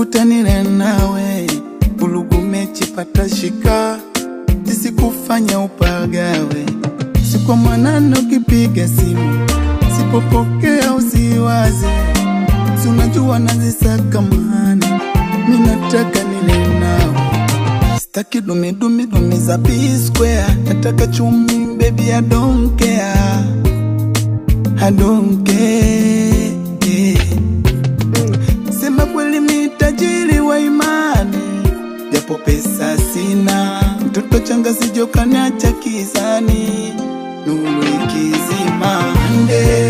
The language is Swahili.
Tafuta nile nawe, bulugu mechi pata shika, isikufanya upagawe. Siku mwanano kipiga simu, sipopokea usiwaze. Si unajua nazisaka maana, mimi nataka nile nawe. Sitaki dumi dumi dumi za P-Square, nataka chumi baby, I don't care, I don't care. Sema kweli mi tajiri wa imani, japo pesa sina. Mtoto changa sijo kaniacha kizani, nuru ikizima. Monday,